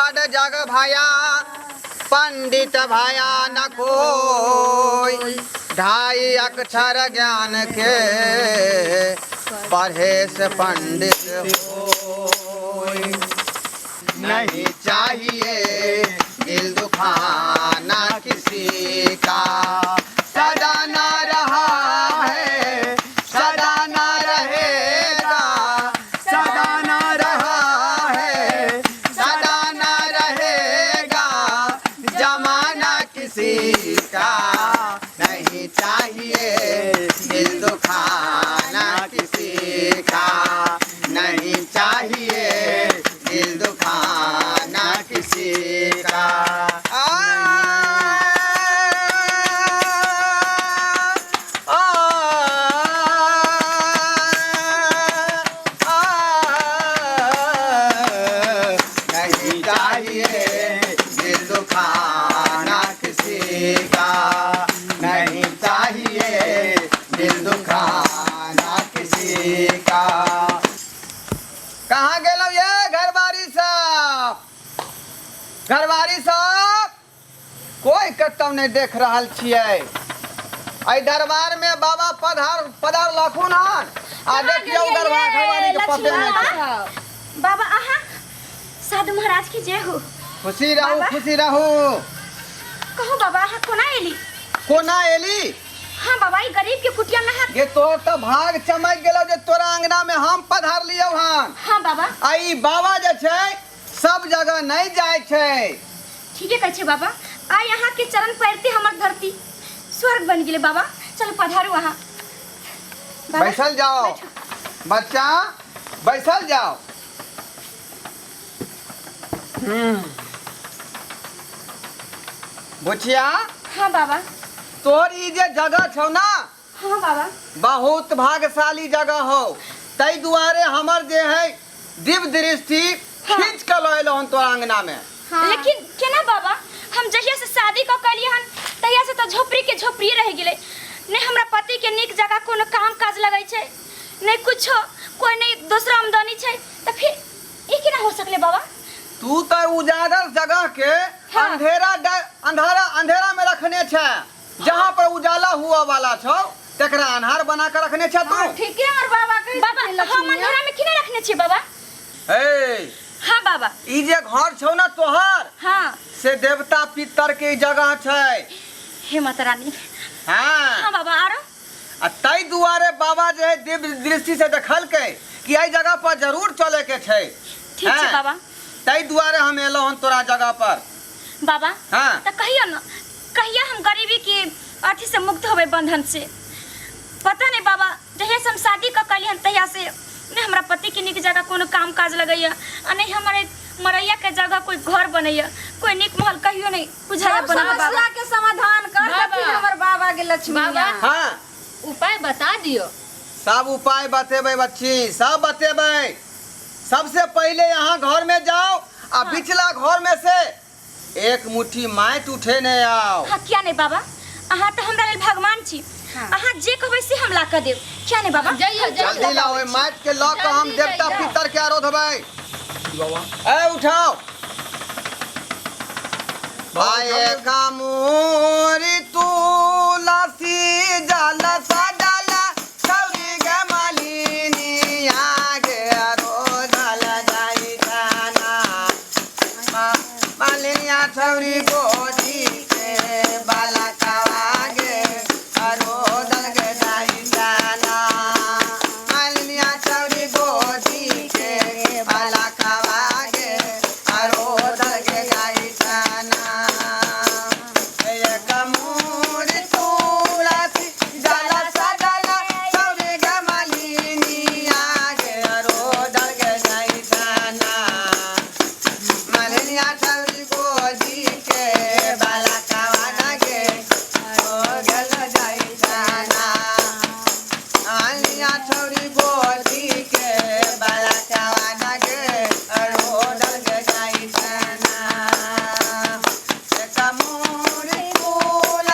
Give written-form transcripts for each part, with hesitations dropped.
अनपढ़ जग भया पंडित भया न कोई, ढाई अक्षर ज्ञान के पढ़े से पंडित होई। नहीं चाहिए दिल दुखाना किसी का, सदा ना रहा है सदा ना रहेगा, सदा ना रहा है सदा ना रहेगा, जमाना किसी का। नहीं चाहिए दिल दुखाना किसी का, नहीं चाहिए दिल दुखाना किसी का। आ, आ, आ, नहीं चाहिए दिल दुखाना किसी का, नहीं चाहिए दिल दुखाना किसी का। कहाँ गेलौ ये घरवारी सब? घरवारी सब कोई कतौ नहीं देख रहल छियै। एहि दरबार में बाबा पधार पधार लखुन हन आ देखियौ गरबा घरवारी के पते नहीं छै। बाबा अहाँ साधु महाराज की जय हो। खुशी रहू। बाबा। खुशी रहू। कहू बाबा, अहाँ कोना एली? कोना एली? हाँ बाबा, ई गरीब के कुटिया में अहाँ गे तोर तऽ भाग चमक गेलौ जे तोरा अंगना में हम पधार लियौ हन। हाँ बाबा। आ ई बाबा जे छै सब जगह नहीं जाइ छै। ठीके कहै छै बाबा, आइ अहाँ के चरण पैरते हमर धरती स्वर्ग बन गेलै बाबा। चलू पधारू अहाँ बाबा। बैसल जाओ। बैठू। बच्चा बैसल जाओ। बुचिया। हाँ बाबा। तोर ई जे जगह छौ ना, हाँ बाबा, बहुत भाग्यशाली जगह हो, ताहि दुआरे हमर जे है दिव्य दृष्टि खींच के लऽ एलहुँ हन तोरा अंगना में। हाँ। लेकिन केना बाबा, हम जहिया से शादी कऽ के एलियै हन तहिया से तऽ झोपड़ी के झोपड़ी रहि गेलै। नहि हमरा पति के नीक जगह कोनो काम काज लगै छै, नहि कुछो, कोई नहि दोसरा आमदनी छै, तऽ फिर ई केना हो सकलै बाबा? तू तऽ उजागर जगह के हाँ। अंधेरा अंधारा अंधेरा में रखने छै, जहाँ पर उजाला हुआ वाला छौ तकरा अन्हार बना के रखने छै तू। हाँ, ठीके हमर बाबा कहै बाबा छथिन हम लक्ष्मीया। अंधेरा में केना रखने छियै बाबा? ए हाँ बाबा। ई जे घर छौ ना तोहर, हाँ, से देवता पितर के ई जगह छै। हे माता रानी। हाँ। हाँ बाबा, आरो आ ताहि दुआरे बाबा जे है दिव्य दृष्टि से देखलकै कि एहि जगह पर जरूर चले के छै। ठीक छै हाँ। बाबा। ताहि दुआरे हम एलहुँ हन तोरा जगह पर। बाबा। हाँ। तऽ कहियो न कहिया हम गरीबी के अथी से मुक्त होबै, बंधन से? पता नहीं बाबा, जहिया से हम शादी कऽ के हन तहिया से नहि हमरा पति के नीक जगह कोनो काम काज लगैया आ नहि हमर मरैया के जगह कोई घर बनैया, कोई नीक महल कहियो नहीं बुझाया सब बनल बाबा। समस्या के समाधान कर बाबा। देथिन हमर बाबा के लक्ष्मीया। बाबा। हाँ। उपाय बता दियो। सब उपाय बतेबै बच्ची, सब बतेबै। सबसे पहले यहाँ घर में जाओ आ बिचला घर में से एक मुट्ठी माटि उठेने आओ। हाँ किया नहीं बाबा, अहाँ तऽ हमरा लेल भगवान छी। हाँ। अहाँ जे कहबै से हम ला कऽ देब। किया नहीं बाबा? जइयो जइयो। जल्दी लाओ, ओहि माटि के लऽ कऽ हम जल्दी देवता जइयो। पितर के आरोधबै। ए उठाओ। भाई कामूरी तुलसी जल सजल सौरी गमलिनी आगे रोधल जाई जाना, मालिनिया छौरी गोदी के बालकवा गे रोधल गे जाई जाना, मालिनिया छौरी गोदी के बालकवा गे रोधल गे जाई जाना। एक मूरी तुलसी जल सजल सौरी गमलिनी आगे रोधल गे जाई जाना, मालिनिया छौरी गोदी के बालकवा गे रोधल जाई जाना, मालिनिया छौरी गोदी के बालकवा गे रोधल गे जाई जाना। एक मूरी तुलसी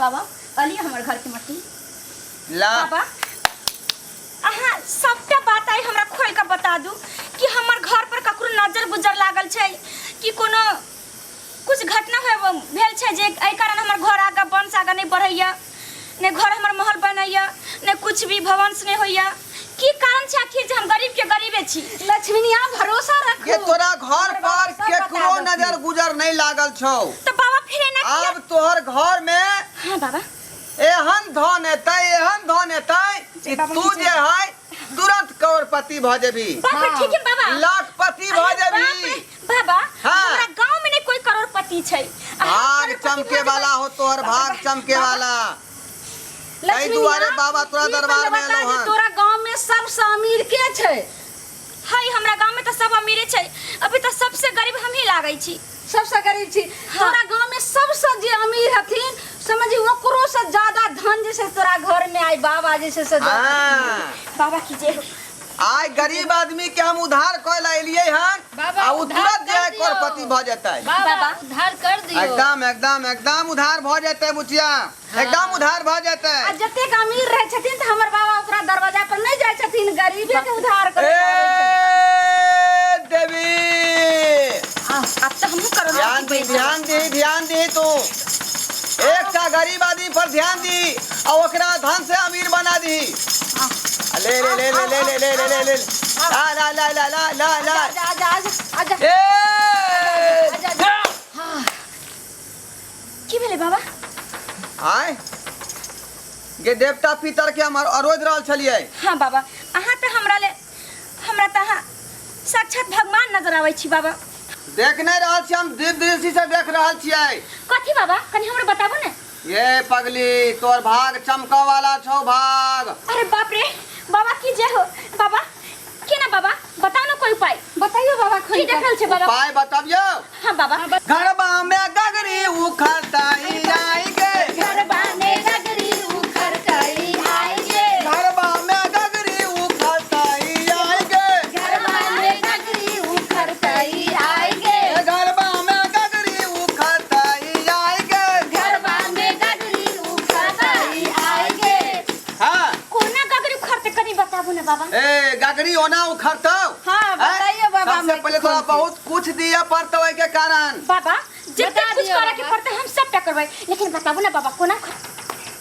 बाबा अली हमर घर के मट्टी। ला बाबा अहाँ सबटा बात आइ हमरा खोल के बता दू कि हमर घर पर ककरो नजर गुजर लागल छै कि कोनो कुछ घटना होय भेल छै जे एहि कारण हमर घर आगाँ वंश आगाँ नहि बढ़ैया, नहि घर हमर महल बनैया, नहि कुछ भी भवंश नहि होइया। की कारण छै आखिर जे हम गरीब के गरीबे छी? लक्ष्मीनिया भरोसा रखू। ये तोरा घर हमर बाबा पर सब बता केकरो देथिन। नजर गुजर नहीं लागल छौ। तो बाबा फिर एना किया? आब तोहर घर में हाँ बाबा एहन धन एतै, एहन धन एतै कि बाबा तू की जे है तुरंत करोड़पति भऽ जेबी। बाप रे, ठीक है बाबा। लाखपति भऽ अरे बाप जेबी। रे, बाबा हाँ। हमरा गांव में नहीं कोई करोड़पति छै। आ हम भाग करोड़पति चमके भऽ जेबै। वाला हो तोहर, बाबा, भाग चमके बाबा, वाला। एहि लक्ष्मी दुआरे मिया, बाबा तोरा ई दरबार पहिले में बता एलहुँ जे हन। तोरा गांव में सबसे अमीर के छै? हाय हमरा गांव में तो सब अमीरे छै, अभी तो सबसे गरीब हम ही लागै छी। सबसे गरीब छी। हाँ। तोरा गांव में सबसे जे अमीर हथिन समझी ओकरो से ज्यादा धन जे छै तोरा घर में आई बाबा जे छै से दऽ देथिन। हाँ। बाबा की जे हो। आइ गरीब आदमी के हम उधार कऽ लए एलियै हन बाबा, आ ओ उधार तुरंत जे कर है दियौ। करोड़पति भऽ जेतै। बाबा बाबा। उधार कर दियो। एकदम एकदम एकदम उधार भऽ जेतै बुचिया, एकदम उधार भऽ जेतै। आ जतेक अमीर रहै छथिन तऽ हमर बाबा ओकरा दरवाजा पर नहि जाइ छथिन, गरीबे के उधार करै लए आबै छथिन। ए देवी आब तऽ हमहूँ ध्यान करोड़पति दी, बनि जेबै। ध्यान दी, ध्यान दी, तू एकटा गरीब आदमी पर ध्यान दी आ ओकरा धन से अमीर बना दी। ले ले ले ले ले ले ले ले ले ले ला ला ला ला ला ला ला आजा आजा आजा आजा ए आजा, आजा। की भेलै बाबा? आय गे देवता पितर के हम अरोध रहल छलियै। हाँ बाबा, अहाँ तऽ हमरा ले हमरा तऽ अहाँ साक्षात भगवान नजर आबै छी बाबा। देख नहीं रहल छी हम, दिव्य दृष्टि से देख रहल छियै। कथी बाबा कनी हमरा बताबू ने। ये पगली तोर भाग चमका वाला छौ भाग। अरे बाप रे बाबा की जे हो बाबा, केना बाबा बताओ ना कोई उपाय। बताइयो बाबा की खोल देख रहल छै बाबा? उपाय बतबियौ। हाँ बाबा। घरबा में गगरी उखड़तई आई गे, घरबा में गगरी उखड़तई आई गे, घरबा में गगरी उखड़तई आई गे, घरबा में गगरी उखड़तई आई गे, घरबा में गगरी उखड़तई आई गे। घरबा में गगरी उखड़तई आई गे। हाँ कोना गगरी उखड़तै कनी बताबू ने बाबा। ए गगरी ओना उखड़तौ। हाँ, बताइए बाबा, सबसे मैं पहले तोरा खोल के। बहुत कुछ दिया पड़तौ एहि के कारण। बाबा जते बता कुछ दियौ करे के बाबा। पड़तै हम सबटा करबै, लेकिन बताबू ने बाबा कोना उखड़तै?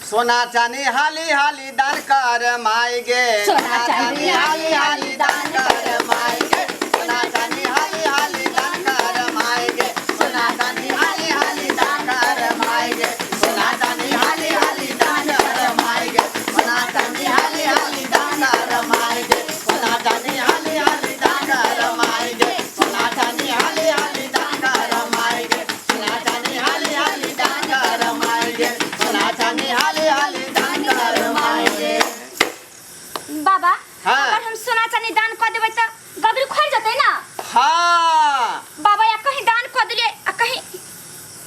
सोना चांदी हाली हाली दान कर माई गे, सोना चांदी हाली हाली दान कर माई गे, सोना चांदी हाली हाली दान कर माई गे, सोना चांदी हाली हाली दान कर माई गे, सोना चांदी हाली हाली दान कर माई गे, सोना चांदी हाली हाली दान कर माई गे, सोना चांदी हाली हाली दान कर माई गे, सोना चांदी हाली हाली दान कर माई गे, सोना चांदी हाली हाली दान कर माई गे, सोना चांदी हाली हाली दान कर माई गे। बाबा हाँ। अगर हम सोना चांदी दान कऽ देबै तऽ गगरी खुलि जेतै ना? हाँ बाबा या कहीं दान कऽ देलियै आ कहीं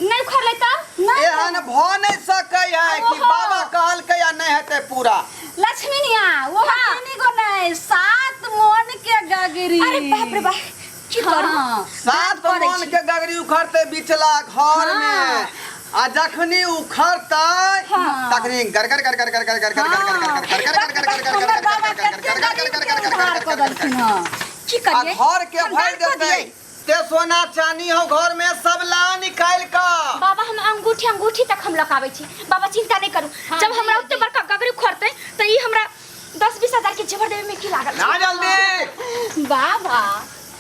नहि उखड़लै तब? एहन भऽ नहि सकै है कि ओहो। बाबा कहलकै आ नहि हेतै पूरा। लक्ष्मीनिया वो तीन गो नहीं 7 मोन के गगरी। अरे बाप रे बाप की करू? हाँ। 7 करै मोन छी। के गगरी उखड़तै बिचला घर में आ जखनी उखड़तै हाँ। तखनी गरगर गरगर गरगर गरगर गरगर गरगर गरगर गरगर गरगर हमर बाबा कते गरीब के उधार कऽ देलखिन हँ। की आ करियै? घर के हम भरि दान कऽ देतै दियै। ते सोना चानी हो घर में सब ला निकालि कऽ। बाबा हम अंगूठी अंगूठी तक हम लकाबै छी बाबा, चिंता नहीं करू। हाँ, जब हमरा दियौ, ओते बड़का गगरी उखड़तै तऽ ई हमरा 10-20 हजार के जेवर देवे में की लागल? ना जल्दी बाबा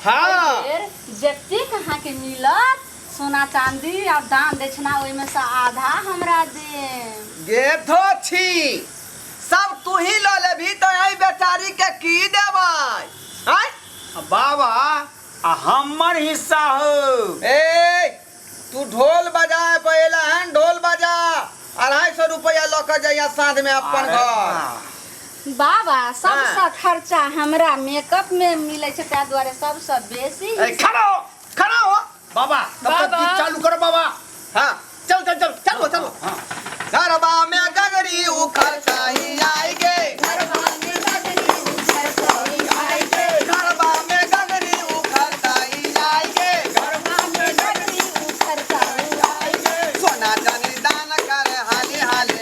हाँ फेर जतेक अहाँके मिलत सोना चांदी और दान दक्षिणा ओहिमे से आधा हमरा देब। गे थो छी सब तू ही लऽ लेबही तऽ एहि बेचारी के की देबै? आँय बाबा आ हमर हिस्सा हो। ए तू ढोल बजाए पहला हन, ढोल बजा 250 रुपया लऽ के जइया साँझ में अपन अरे घर। बाबा सबसँ हाँ। खर्चा हमरा मेकअप में मिलै छै ताहि दुआरे सबसँ बेसी। ए, खड़ा हो, खड़ा हो बाबा तब तक बाबा। गीत चालू करो बाबा। हाँ चल चल चल चलो चलो। घरबा में गगरी उखड़तई आई गे, घरबा में गगरी उखड़तई आई गे, घरबा में गगरी उखड़तई आई गे, घरबा में गगरी उखड़तई आई गे, सोना चांदी दान कर हाली हाली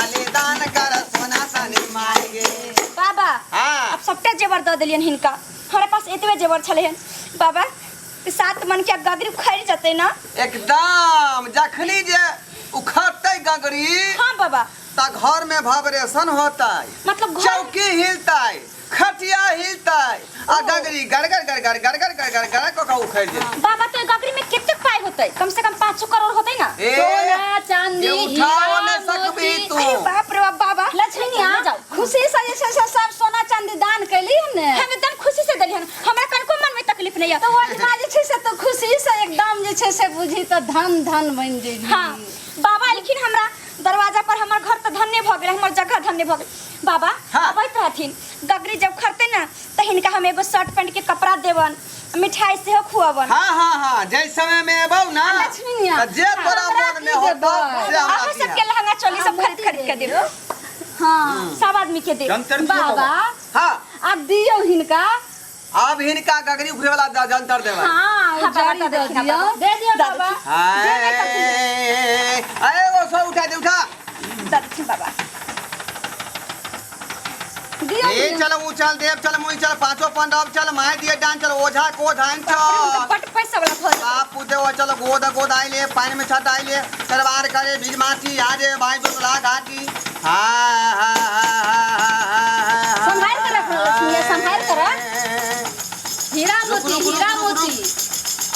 खाली दान कर सोना चांदी माय गे। बाबा, हाँ। अब सबटा जेवर दऽ देलियनि हिनका। हमरा पास एतबे जेवर छलै हन बाबा। 7 मन के गगरी उखड़ि जेतै ना? एकदम, जखनी जे उखड़तै गगरी, हाँ बाबा, त घर में भवरेशन होतै। मतलब घर चौकी हिलतै, खटिया हिलतै आ गगरी गड़गड़ गड़गड़ गड़गड़ गड़गड़ गड़ कऽ के उखड़ि जेतै। बाबा, तो गगरी में कतेक पाई होतै? कम से कम 5 करोड़ होतै ना? ए, सोना चांदी ये उठाओ हीरा नहीं सकबी मोती। तू। अरे बाप रे बाप, बाबा। लक्ष्मीया, जाओ। खुशी से जे छै से सब सोना चांदी दान कैली हन ने। हम एकदम खुशी से देलियन, हमरा कनको मन में तकलीफ नहीं है। तऽ ओहिठमा जे छै से तऽ खुशी से एकदम जे छै से बुझी तऽ धन धन बनि जेबही। हाँ बाबा, एलखिन हमरा दरवाजा पर, हमर घर तऽ धन्य भऽ गेल, हमर जगह धन्य भऽ गेल बाबा। हाँ। अबैत रहथिन, गगरी जब खरते ना तऽ हिनका हम एगो शर्ट पैंट के कपड़ा देबन, मिठाई सेहो खुअबन। हाँ हाँ हाँ, जै समय में एबौ ना, लक्ष्मीनिया, त जे तोरा हमरा मन में की होतौ देबै? से हमरा अहाँ दिहे। सबके लहंगा चोली सब खरीद खरीद के देब। हाँ। सब आदमी के देब। जंतर दियौ बाबा। हाँ। आब दियौ हिनका। अब हिनका गगरी उखड़े वाला जंतर देबै। हाँ, हाँ, बाबा, जड़ी दऽ दऽ देथिन, दियौ। बाबा। दे दियौ दऽ बाबा। देथिन। हाय, अरे वो सब उठा दे, उठा। दऽ देथिन बाबा। दियौ। ए दियौ। चल ऊ चल, देव चल, मुई चल, पांचों पंडव चल, my दिए डान चल, ओझा को धान बाप रे, हम चल। तऽ बड्ड पैसा वाला भऽ जेबै। बाप पूते ओ चल, गोद गोद आइले, पानी में छत आइले, तरवार करे बीज माटी आजे भाई दोसला घाटी। हा हा हा हा हा। सम्हारि के रख लक्ष्मीया, सम्हारि के रख। हीरा रुक, मोती, रुक, रुक, हीरा रुक, रुक। मोती।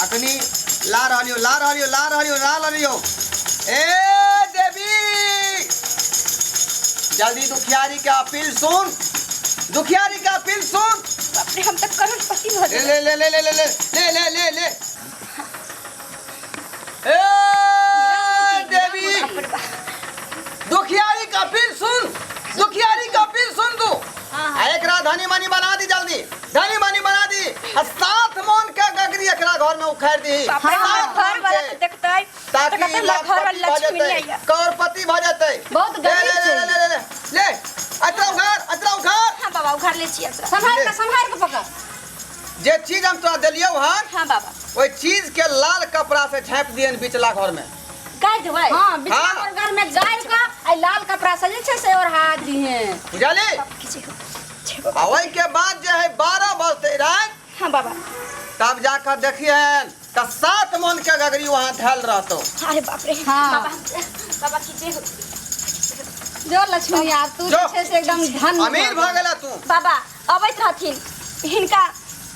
अखनी ला रहलियो, ला रहलियो, ला रहलियो, ला रहलियो। ए देवी, जल्दी दुखियारी के अपील सुन, दुखियारी के अपील सुन। बाप रे, हम तऽ करोड़पति भऽ ले जेबै। ले ले ले ले ले ले ले ले ले ले। ए देवी, बाप रे बाप। दुखियारी का अपील सुन, दुखियारी का अपील सुन तू। आ एकरा धनी मनी बना दी, जल्दी धनी मनी बना दी आ 7 मन के गगरी एकरा घर में उखाड़ दी। बाप रे, हमर 7 घर मन वाला के। तऽ देखतै तऽ ताकि कहतै हमरा घर लाखपति वाला भऽ लक्ष्मी जेतै, नहि यऽ। करोड़पति भऽ जेतै। बहुत ले गरीब ले छै। ले ले ले ले ले, अतरा उखाड़, अतरा उखाड़। हाँ बाबा, उघार ले छियै अतरा। सम्हारि के, सम्हारि के पकड़। जे चीज हम तोरा देलियौ हन, हाँ बाबा, ओहि चीज के लाल कपड़ा से झाँपि दियन बिचला घर में। गाय देबै? हाँ, बिचला हाँ। पर घर में गाय का आ लाल कपड़ा से जे छै से ओढ़ा दिहे। बुझली? बाप की जय हो, जय बाबा। आ ओहि के बाद जे है 12 बजते राति, हाँ बाबा, तब जाकर देखियन त 7 मन के गगरी वहां धैल रहतो। अरे बाप रे। हाँ। बाबा, बाबा की जय हो। जो लक्ष्मी, आब तू जो। जे छै से एकदम धन अमीर भऽ गेला तू। बाबा, अबैत रहथिन, हिनका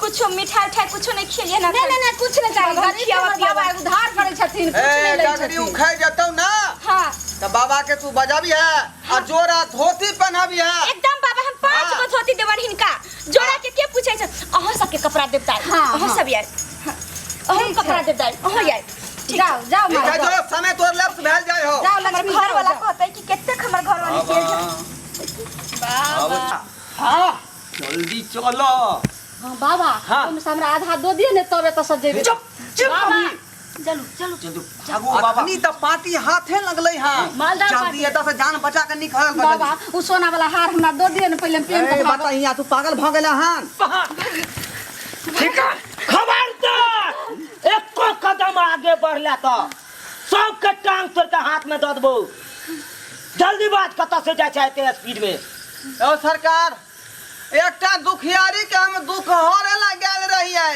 कुछो मिठाई उठाई कुछो नहीं खिलिए ना? नहीं नहीं नहीं, कुछ नहीं चाहिए। बाबा, गरीब के खियावा हमर बाबा पियावा। उधार करै छथिन, कुछ ए नहीं लै गगरी छथिन। उखड़ जेतौ ना, हाँ, त बाबा के तू बजाबी है आ जोड़ा धोती पहनाबी है। एकदम बाबा, हम 5 हाँ। गो धोती देबन हिनका। जोड़ा के के पूछै छै? अहाँ सबके कपड़ा देबताई। हाँ, अहाँ हाँ। सब यार, अहाँ ठीक कपड़ा छै। देबताई, अहाँ यार। ठीक। जाओ जाओ ठीक माँ, है, जाओ। जो समय तोर लप्स भेल जाय हो। जाओ हमर लक्ष्मी, घर जाओ, वाला जाओ। कहतै कि कतेक हमर घर वाली तेज। बाबा, हाँ जल्दी चलो। हाँ बाबा। हाँ। ओहिमे से हमरा आधा दऽ दिअ ने, तब एतऽ से जेबै। चुप चुप। बाबा। अभी चलू चलू। जल्दी भागो बाबा। अखनी त पार्टी हाथे लगलै हन। मालदार जल्दी पार्टी। एतऽ से जान बचा के निकल। बाबा, उ सोना वाला हार हमरा दऽ दिअ ने पहिले, हम पेन ए के भागब। बता, हिया तू पागल भऽ गेला हन? ठीक है, खबरदार एको कदम आगे बढ़ला तो सबके टांग तोड़ के हाथ में दऽ देबो। जल्दी बात, कतऽ से जाइ छै एते स्पीड में? ओ सरकार, एकटा दुखियारी के हम दुख हरे ला गेल रहियै।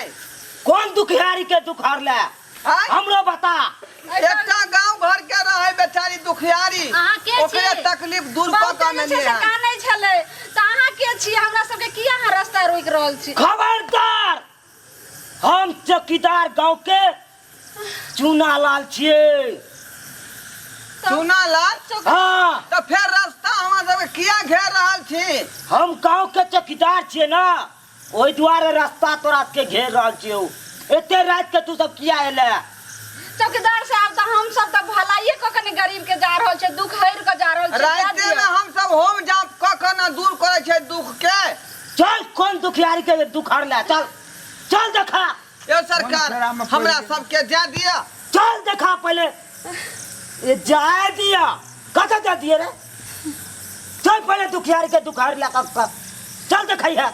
कोन दुखियारी के दुख हरले? आँय? हमरो बता। एकटा गांव घर के रहे बेचारी दुखियारी। अहाँ के छी? ओकरे तकलीफ दूर कऽ बहुते कऽ जे छै अनलियै से हन। कानै छलै तऽ अहाँ के छी? हमरा सबके किया अहाँ रास्ता रोकि रहल छी? खबरदार, हम चौकीदार गांव के चूना लाल छियै। चूना लाल? हाँ। तऽ फेर रास्ता हमरा सबके किया घेर रहल छी? हम गांव के चौकीदार छियै ना, ओहि दुआरे रास्ता तोरा के घेर रहल छियौ। एते राति के तू सब किया एले? चौकीदार साहब, तऽ हम सब तऽ भलाइए कऽ कऽ ने गरीब के जा रहल छै, दुख हरि कऽ जा रहल छै। जा राइते दिअ। में हम सब होम जाप कऽ कऽ ने दूर करै छै दुख के। चल, कोन दुखियारी के दुख हरले? चल चल, देखा। यौ सरकार, हमरा सबके जा दिअ। चल देखा पहले, ये जाए दिया, कतऽ जा दिए रे? चल पहले दुखियारी के दुख हरले कब कब, चल देखै है।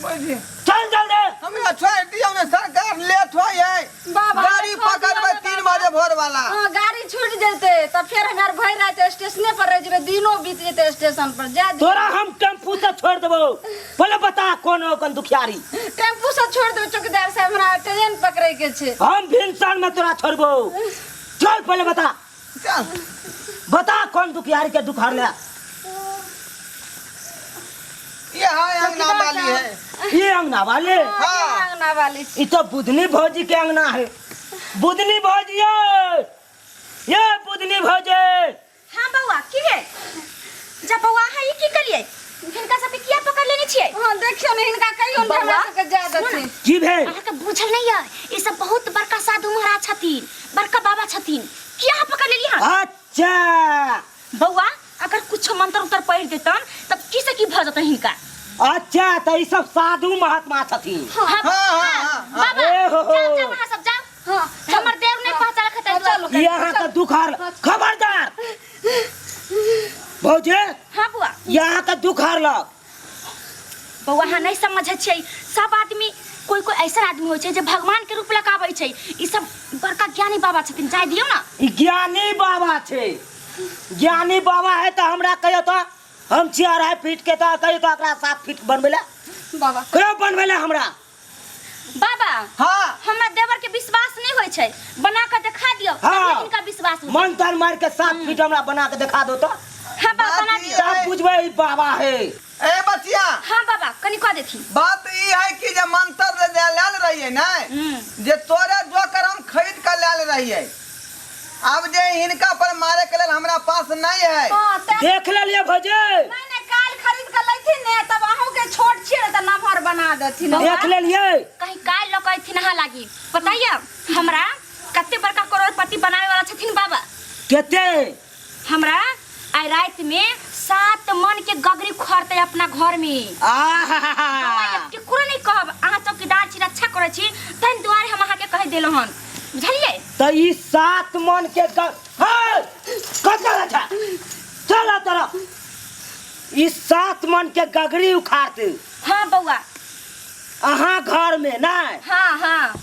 बुझी चल जल्दी। हमरा छोड़ दियौ ने सरकार, लेट होइ है। बाबा, गाड़ी छोड़ दियौ पकड़बै ने 3 बाबा। बजे भोर वाला। हाँ, गाड़ी छूट जेतै तऽ फेर हमरा आर भरि राति स्टेशने पर रहि जेबै, दिनो बीत जेतै स्टेशन पर। जा दियौ। तोरा हम टेम्पू से छोड़ देबो, पहिले बता कौन हो कौन दुखियारी। टेम्पू से छोड़ देबै चौकीदार साहब, हमरा ट्रेन पकड़ै के छै। हम भिनसर में तोरा छोड़बो, चल पहिले बता। चल। बता कौन दुखियारी के दुखार ले। ये है अंगना वाली है। ये अंगना वाले? हाँ। अंगना वाली। ई तो बुधनी भौजी के अंगना है। बुधनी भौजी, ये बुधनी भौजी। हाँ बौआ, की भेल? जब बौआ अहाँ ई की कलियै? हिनका सबके किया पकड़ लेने छियै? हाँ, देखियौ ने, हिनका कहियौ ने बौआ, हमरा सबके जाय सुनू देथिन। ने। की भेल? अहाँके बुझल नहि यऽ, ई सब बहुत बड़का साधु महाराज छथिन, बड़का बाबा छथिन। किया अहाँ पकड़ लेलियै हन? अच्छा। बौआ, अगर कुछो मंत्र उंत्र पढ़ि देतन तब की से की भऽ जेतन हिनका। अच्छा, तऽ ई सब साधु महात्मा छथिन। हाँ, हाँ, हाँ, हाँ, बाबा, ए हो हो। जाओ जाओ, अहाँ सब जाओ। हाँ। हमर देव नहीं पहचान खतै। हाँ, चलू। ई अहाँके दुख हार। खबरदार भौजी। हाँ बुआ। ई अहाँके दुख हारलक। बौआ, अहाँ नहीं समझै छियै, सब आदमी कोई कोई ऐसा आदमी होइ छै जे भगवान के रूप लगाबै छै। ई सब बड़का ज्ञानी बाबा छथिन, जाय दियौ ना। ई ज्ञानी बाबा छै। ज्ञानी बाबा है तऽ हमरा कहियो तऽ, हम छियै 2.5 फीट के, तऽ कहियो तऽ एकरा 7 फीट बनबै लए। बाबा। कहियो बनबै लए हमरा। बाबा। हाँ। हमरा देवर के विश्वास नहीं होइ छै, बना के देखा दियौ। हाँ। तबे हिनका विश्वास होतै। मन तन मार के 7 फीट हमरा बना के देखा दो तऽ। हाँ बाबा, बना दियौ। तब बुझबै ई बाबा है। ए बचिया। हाँ बाबा, कनि कह देथिन। बात ई है कि जे मंत्र जे लायल रहिए ने, जे तोरे जोकर हम खरीद के लायल रहिए, अब जे हिनका पर मारे के लेल हमरा पास नहीं है। हाँ, तें देख लेलिए भौजी। नहीं नहीं, काल खरीद के लैथिन ने तब अहूँ के छोट छियै ने तऽ नमहर बना देथिन। देख लेलिए। कहीं काल लऽ कऽ अयथिन अहाँ लागी। पता यऽ हमरा कते बड़का करोड़पति बनावे वाला छथिन बाबा? कते? हमरा आइ राति में 7 मन के गगरी खरतै अपना घर में। आहा। केकरो नहीं कहब, अहाँ चौकीदार छी, रक्षा करै छी, तैं दुआरे हम अहाँके कहि देलहुँ हन, बुझलियै? तऽ ई 7 मन के हे, कतऽ अच्छा चल तोरा ई 7 मन के गगरी उखाड़ते। हाँ बौआ। अहाँ घर में नहीं? हाँ हाँ।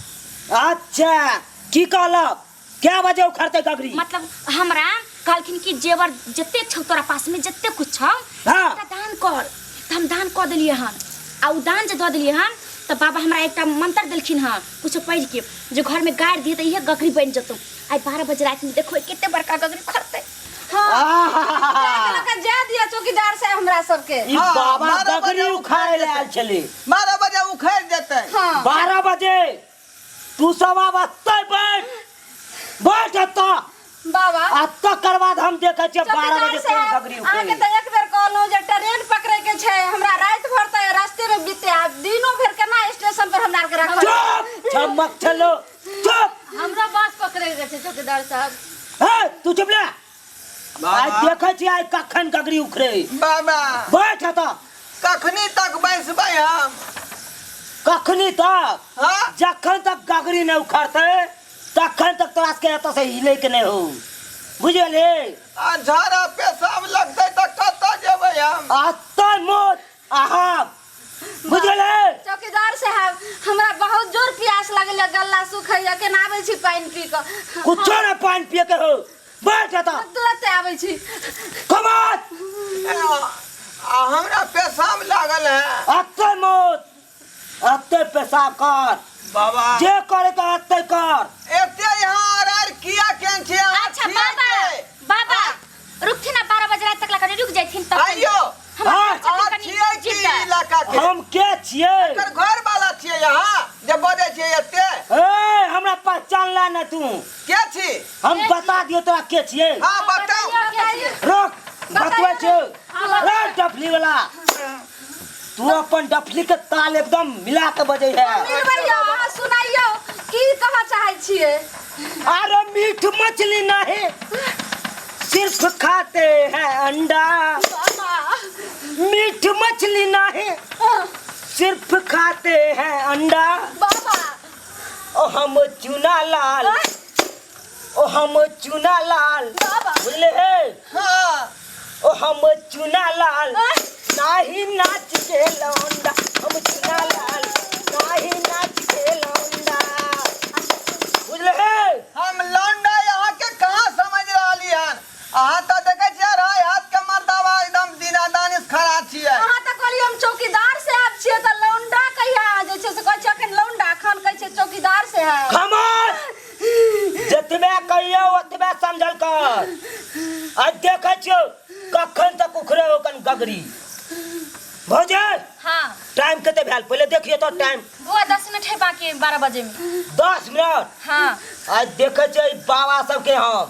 अच्छा, की कहलक? क्या बजे उखड़ते गगरी? मतलब हमरा कहलखिन कि जेवर जते छौ तोरा पास में, जते कुछ छौ, हाँ। सबटा दान कर, तऽ हम दान कऽ देलियै हन। आ उ दान जे दऽ देलियै हन तऽ बाबा हमरा एकटा मंत्र देलखिन हन, कुछो पढ़ि के जे घर में गाड़ि दिहे तऽ इहे गगरी बनि जेतौ। आइ 12 बजे राति में देखबै कते बड़का गगरी खड़तै। हाँ। आहा। लऽ जाय दिअ चौकीदार साहब हमरा सबके। ई हाँ, बाबा 12 गगरी बजे उखाड़े उखाड़ ले आयल छलै। 12 बजे उखड़ि जेतै। हाँ। 12 बजे तू सब आब एतै बैठ, बैठ एतऽ। बाबा। आ तकर बाद हम देखै छियै 12 चौकीदार बजे कोन साहब, गगरी अहाँके उखड़ै। तऽ एक बेर कहलहुँ जे ट्रेन पकड़ै के छै, हमरा राति भर तऽ रास्ते में बीते, आब दिनो भरि केना स्टेशन पर हमरा आरके राखब? चुप, चमक चलो, चुप। हमरा बस पकड़ै के छै चौकीदार साहब। हे तू चुप ले। आइ देखै छियै आइ कखन गगरी उखड़े। बाबा। बैठ एतऽ। कखनी तक बैसबै हम? कखनी तक? हाँ? जखन तक गगरी नहि उखड़तै तखन तक तोरा सबके एतऽ से हिले के नहि हो, बुझलियै? आ झाड़ा पेशाब लगतै तऽ कतऽ जेबै हम? अतऽ मोट अहाँ, बुझलियै? चौकीदार साहब, हमरा बहुत जोर प्यास लागल, गला सुखैया, केना आबै छी पानि पी कऽ? कुछो नहि पानि पिए के हो, बैठ एतऽ। तुरंत आबै छी। कमाल। आ हमरा पेशाब लागल है। अतै मोट, अतै पेशाब कर। बाबा। जे करे के अतै कर। एते यहाँ अरार किया केन छी अहाँ? अच्छा छियै बाबा, के? बाबा रुकथिन ना, 12 बजे रात तक लगा रुक जाथिन तब। आइयो। हमरा हाँ। छथिन अहाँ कनि छियै की जिद्द। इलाका के? हम के छियै? एकर घर वाला छियै यहाँ जे बजै छियै एते? ए हमरा पहचानला ना तू। के छी? हम बता दियो तोरा के छियै। हाँ बताउ। रोक, बतबै छियौ। रे डफली वाला, तू अपन डफली के ताल एकदम मिला के बजै है। मिलबैयौ, अहाँ सुनाइयौ की कहऽ चाहै छियै। अरे मीठ मछली नहीं, सिर्फ खाते हैं अंडा। मीठ मछली नहीं, सिर्फ खाते हैं अंडा। बाबा। ओ हम चूना लाल, ओ हम चूना लाल। बाबा। बुझले हे? हाँ। ओ हम चूना लाल, नाही नाच के लौंडा, हम कुछ ना लाल, नाही नाच के लौंडा। बुझले हे? हम लौंडा यहाँ के कहाँ समझ रहली हन? अहाँ तऽ देखै छियै अढ़ाई हाथ के मर्दाबा एकदम दीना दानिश खड़ा छियै। अहाँ तऽ कहलियै हम चौकीदार साहब छियै, तऽ लौंडा कहिया जे छै से कहै छै अखन लौंडा, अखन कहै छै चौकीदार साहब। खमोश, जतबे कहियो ओतबे समझल कर। आ देखै छियौ कखन तक उखड़े ओकन गगरी। भौजी, हाँ। टाइम कते भेल पहिले देखियो तो टाइम। बुआ 10 मिनट है बाकी 12 बजे में। 10 मिनट? हाँ। आज देखे छियै बाबा सबके हम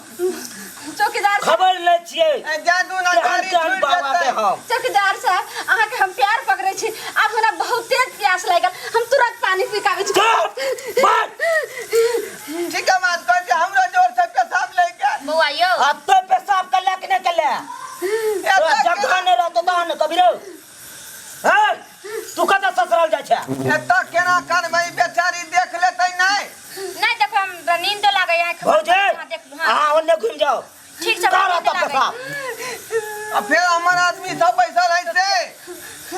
चौकीदार साहब। खबर लै छियै। ए, जादू ना केहन गाड़ी केहन छूटि बाबा के जेतै। हम। चौकीदार साहब, अहाँके हम प्यार पकड़ै छी, आब हमरा बहुत तेज प्यास लागल, हम तुरंत पानी पी के आबै छी। चुप बस। ठीक है बात कहै छै, हमरो जोर से पेशाब लागि गेल। बौआ यौ। आ तो पेशाब कल्ला कि नहि कल्ला? तोरा एतऽ जगह नहि रहतो तहन कभी रौ। हे, तू कतऽ ससुराल जाइ छै? एतऽ केना करबै, बेचारी देख लेतै नहि। नहीं देखो, हमरा नींद लागै है। भौजी, हाँ, देख लू, हाँ। अहाँ ओन्ने घुमि जाउ। ठीक छै, कर नींद एतऽ लागै। पेशाब। आ फेर हमर आदमी सब बैसल है से।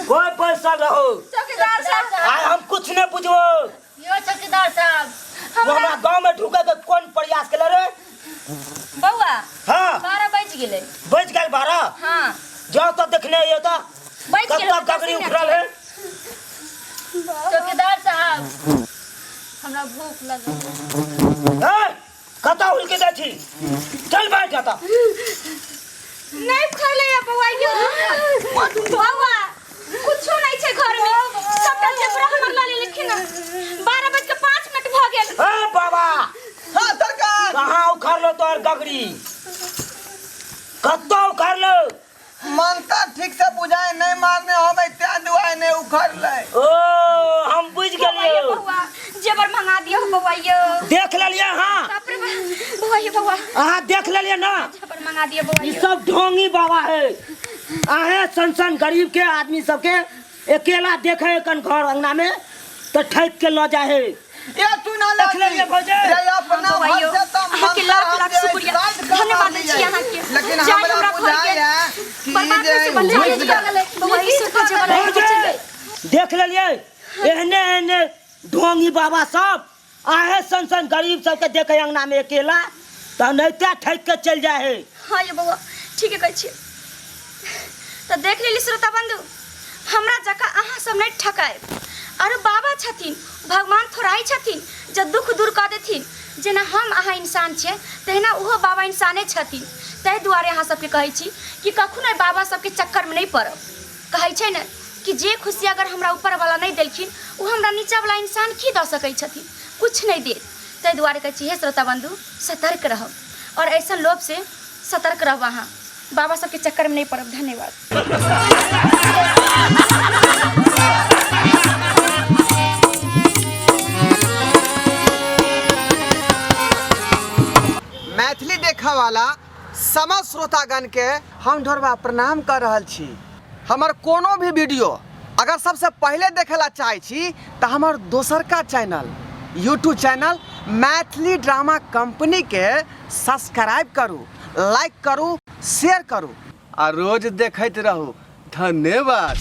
कोई बैसल रहो। चौकीदार साहब। आइ हम कुछ नहि बुझबो। यो चौकीदार साहब, तू हमरा गाँव में ढुके के कोन प्रयास केले रे? बौआ। हाँ। 12 बज गेलै। बज गेल 12? हाँ। जाओ तो देखने आइयो तो। बज कब गेलै, तक गगरी 10 मिनट उखड़ल है? चौकीदार साहब, हमरा भूख लगल। ए, कतऽ हुलके जाइ छी? चल बैठ जा तऽ। नहीं खैले है बौआ यो। बौआ, कुछो नहीं छै घर में, सबटा जेबरा हमर लऽ लेलखिन हन। 12 बज के 5 मिनट भऽ गेल। ए बाबा। हाँ सरकार। कहाँ उखड़लो तोहर गगरी? कतऽ उखड़लो? मनता ठीक से बुझाए नहीं मारने होबै तें दुआरे नहीं उखड़लै। ओ हम बुझ गेलियौ। बौआ जेबर मंगा दियौ बौआ यौ। देख लेलियै अहाँ? बाप रे बाप, बौआ यौ बौआ। अहाँ देख लेलियै ना? जेबर मंगा दियौ बौआ ई यौ। सब ढोंगी बाबा है। अहें सन सन गरीब के आदमी सबके अकेला देखे कन घर अंगना में तो ठक के ल जाए है। ये तू ना देख लेलियै भौजी? रे अपना बौआ यौ, घर से तो अहाँके मन लाख हम लाख जे शुक्रिया। साइड कमा धन्यवाद दै छी लियै। अहाँके। लेकिन जाहि हमरा हमरा घर बुझाय के है कि बर्बाद जे होइ से बचा घुसि लेलियै। गेल। बौआ यौ, सुखा जेबर आइ भौजी, बचलै। देख लेलियै एहने एहने ढोंगी बाबा सब आहे सन सन गरीब सबके देखे अंगना में अकेला तऽ नहिते ठकि के चलि जाइ है। हाँ यौ बौआ, ठीके कहै छियै। तऽ देख लेली श्रोता बंधु, हमरा जकाँ अहाँ सब नहि ठकायब। आरो बाबा छथिन, भगवान थोड़ाई छथिन जे दुख दूर कऽ देथिन। जेना हम अहाँ इंसान छियै तहिना ओहो बाबा इंसाने छथिन। ताहि दुआरे अहाँ सबके कहै छी कि कखनो एहि बाबा सबके चक्करमे नहि पड़ब। कहै छै ने कि जे खुशी अगर हमरा ऊपरवला नहि देलखिन ओ हमरा नीचाँवला इंसान की दऽ सकै छथिन, किछु नहि देत। ताहि दुआरे कहै छी हे श्रोता बंधु, सतर्क रहब आओर ऐसन लोभसँ सतर्क रहब, अहाँ बाबा सबके चक्करमे नहि पड़ब। धन्यवाद। मैथिली देखऽ वाला समस्त श्रोतागण के हम ढोरबा प्रणाम कर रहल छी। हमर कोनो भी वीडियो अगर सबसे पहले देखे ला चाहे छी तो हमर दोसरका channel YouTube channel Maithili drama company के सब्सक्राइब करू, लाइक करू, शेयर करू आ रोज देखैत रहू। धन्यवाद।